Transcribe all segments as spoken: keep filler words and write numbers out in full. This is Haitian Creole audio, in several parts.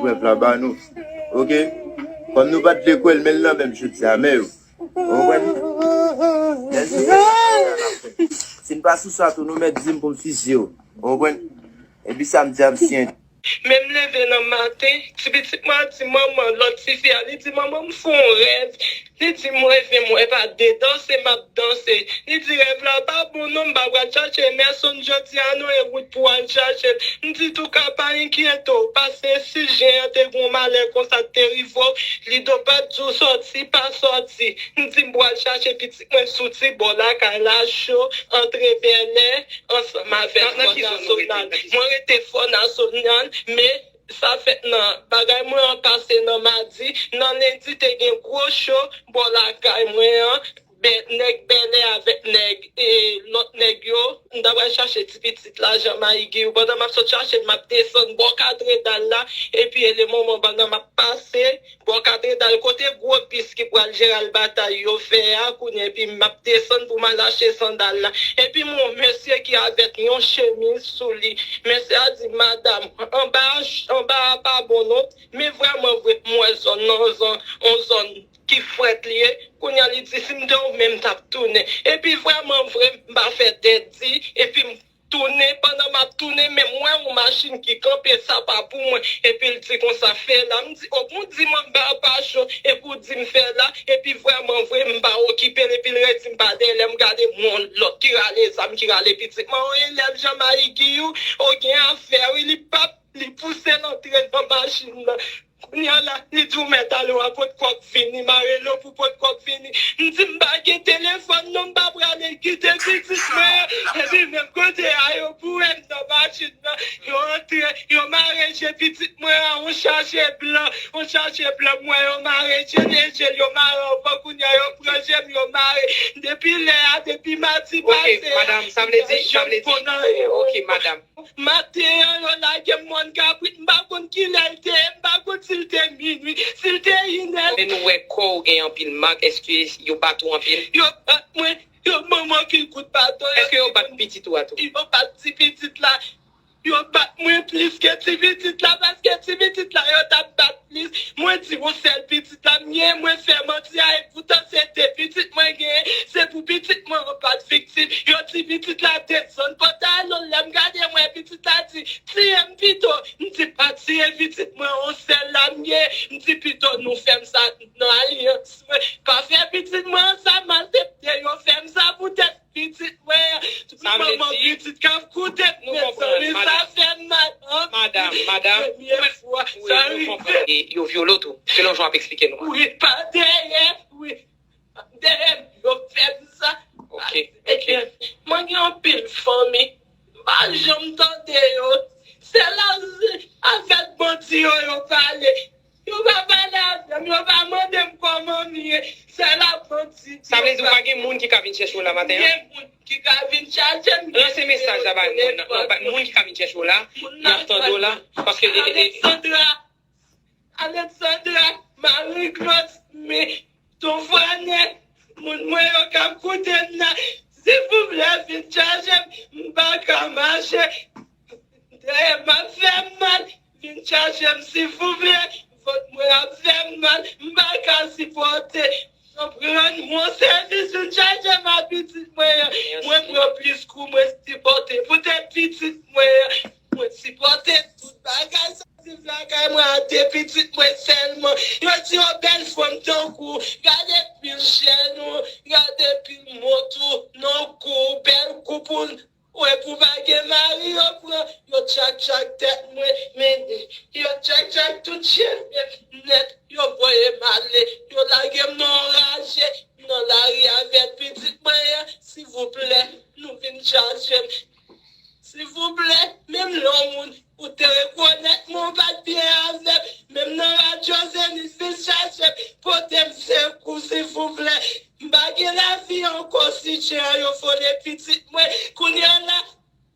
Wè, plan ba nou. Oke? Kòm nou pa t vle kwè l, men l nan menm jodi a, men yo. Ou konprann? Lè se, si n pa sou sa tou, nou mèt di m pou m fizye w. Ou konprann? Epi samdi a, m siyen. Men m leve nan maten, ti pitit mwen an di manman, lòt tifi a, li di, "Manman, m fè yon rèv." Li di, "M reve, m wè pa de danse, m ap danse." Li di, "Rèv la pa bon non, m pa pral chache Emerson jodi a non, e wout pou w al chache l." M di, "Touka, pa enkyete w, pase si jen an te gen yon malè konsa k te rive w, Lido pa t di w sòti, pa sòti." M di, "M pral chache pitit mwen sou ti bò lakay la, cho, antre Bèlè, ansanm avèk Fò Nasyonal." Mwen rete Fò Nasyonal, men sa fèt nan bagay mwen an pase nan madi, nan lendi te gen gwo cho bò lakay mwen an, bè, nèg Bèlè avèk nèg, e, lòt nèg yo, m ta pral chache ti pitit la, Jan Mayi Giyou. Pandan m ap sot chache l, m ap desann bò Katredal la, epi e le moman pandan m ap pase bò Katredal kote gwo bis ki pral Jeral Batay yo fè a, kounye epi m ap desann pou m al achte sandal la. Epi m wè yon mesye ki avèk yon chemiz sou li. Mesye a di, "Madam, anba, anba a pa bon non." Men vrèman vre, m wè zòn nan, zòn, yon zòn ki frèt li ye. Kounye a, li di, "Si m te ou menm, m t ap tounen." Epi vrèman vre, m pa fè tèt di, epi m tounen. Pandan m ap tounen, men m wè yon machin ki kanpe, sa pa pou mwen. Epi l di konsa, "Fè la." M di, "O, pou w di m anba a pa cho, epi w di m fè la." Epi vrèman vre, m pa okipe l, epi l redi m pa dèyè. Lè m gade, m wè yon lòt ki rale zam, ki rale pitit mwen, "O, elèv Jan Mayi Giyou, o, gen afè wi." Li p ap, li pouse l antre nan machin nan. Kounye a la, li di, "Ou mèt ale, w a pot kòk vini, m a rele w pou pot kòk vini." M di, "M pa gen telefòn non, m pa prale kite pitit mwen an." Epi menm kote a, yo boure m nan machin nan, yo antre, yo mare je pitit mwen an, yon chaje blan, yon chaje blan, m wè yo mare je l, je l, yo mare anvan, kounye a, yo pran je m, yo mare. Depi lè a, depi madi pase a, m pa janm konn anyen. Maten an, yo lage m mòn kabrit, m pa konn kilè l te ye, m pa konn si l te minui, si l te inè. Men nou wè kò w gen anpil mak, èske yo bat ou anpil? Yo bat mwen, yo ban m anpil kout baton. Èske yo bat pitit ou a tou? Yo bat ti pitit la. Yo bat mwen plis ke ti pitit la, paske ti pitit la, yo t ap bat plis. Mwen di, yon sèl pitit la m genyen, mwen fè manti a, e poutan se de pitit mwen genyen, se pou pitit mwen an pa t viktim. Yo di pitit la desann pantalon l, lè m gade, m wè pitit la di, "Tiye m pito." M di, "Pa tiye pitit mwen, yon sèl la m genyen." M di, "Pito nou fè m sa nan alyans mwen. Pa fè pitit mwen an sa, maltrete yo fè m sa poutèt pitit mwen an." Tout manman pitit k ap koute m, mezanmi, sa fè m mal. Madam, madam, premye fwa sa rive. E yo vyole w tou, selon jan w ap eksplike nou an. Wi, pa dèyè, wi. Dèyè m, yo fè m sa. Ok, ok. Ebyen, mwen gen anpil fanmi. M pa janm tande yo. Se la, avèk bandi yo, yo pale. Yo pa pale avè m, yo pa mande m kòman m ye. Sèl ap bandi. Sa vle di ou pa gen moun ki ka vin chèche w la maten an? Gen moun ki ka vin chache m. Lanse mesaj la bay moun nan. Non, bay moun ki ka vin chèche w la, y ap tande w la. Paske, e, e, e, Alexandra, Alexandra, Marie Claude, men, Tonvwanen, moun mwen yo k ap koute m nan, silvouplè, vin chache m, m pa ka mache. Dèyè m ap fè m mal, vin chache m, silvouplè, vant mwen ap fè m mal, m pa ka sipòte. Rann mwen sèvis, vin chache m ak pitit mwen an. Mwen pran plis kou, mwen sipòte poutèt pitit mwen an. Mwen sipòte tout bagay sa. Viv lakay mwen a de pitit mwen sèlman. Yo di yo bèl fanm tankou w. Gade pil chèn ou, gade pil mont ou nan kou w, bèl koup ou. Ou wè pou w pa gen mari, yo pran, yo tchak tchak tèt mwen, men yo tchak tchak tout cheve m nèt, yo voye m ale, yo lage m nan yon raje, m nan lari avèk pitit mwen an, silvouplè, nou vin chache m. Silvouplè, menm lè yon moun ou te rekonèt mwen, ou pa t byen avè m, menm nan radyo Zenith, vin chache m, pote m sekou, silvouplè. M pa gen lavi ankò, si chen an yo vole pitit mwen. Kounye a la,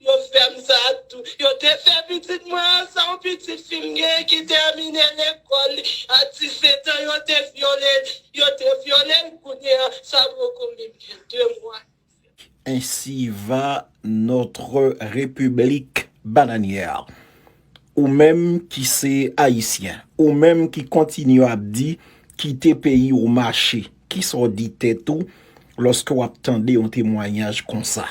yo fè m sa tou. Yo te fè pitit mwen an, sa yon pitit fi m genyen ki tèmine lekòl li. A disèt an, yo te vyole l. Yo te vyole l, kounye a, sa poko menm gen de mwa. Ainsi va notre République bananière. Ou menm ki se Ayisyen, ou menm ki kontinye ap di kite peyi w mache, kisa w di tèt ou lòske w ap tande yon temwayaj konsa?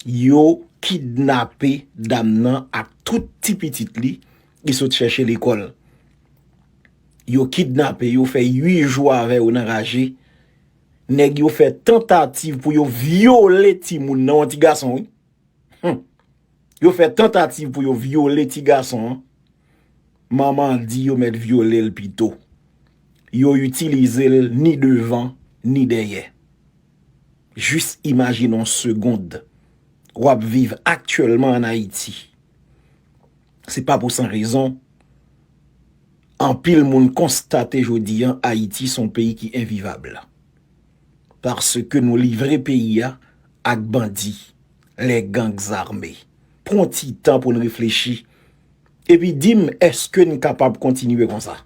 Yo kidnape dam nan ak tout ti pitit li ki sot chèche lekòl. Yo kidnape yo, fè uit jou avè yo nan raje. Nèg yo fè tantativ pou yo vyole timoun nan, yon ti gason, wi. Hmm. Yo fè tantativ pou yo vyole ti gason an. Manman an di yo mèt vyole l pito. Yo itilize l ni devan, ni dèyè. Jis imajine yon segond. W ap viv aktyèlman ann Ayiti. Se pa pou san rezon, anpil moun konstate jodi an Ayiti se yon peyi ki envivab. Paske nou livre peyi a ak bandi, les gangs armés. Pran yon ti tan pou n reflechi. Epi di m, èske n kapab kontinye konsa?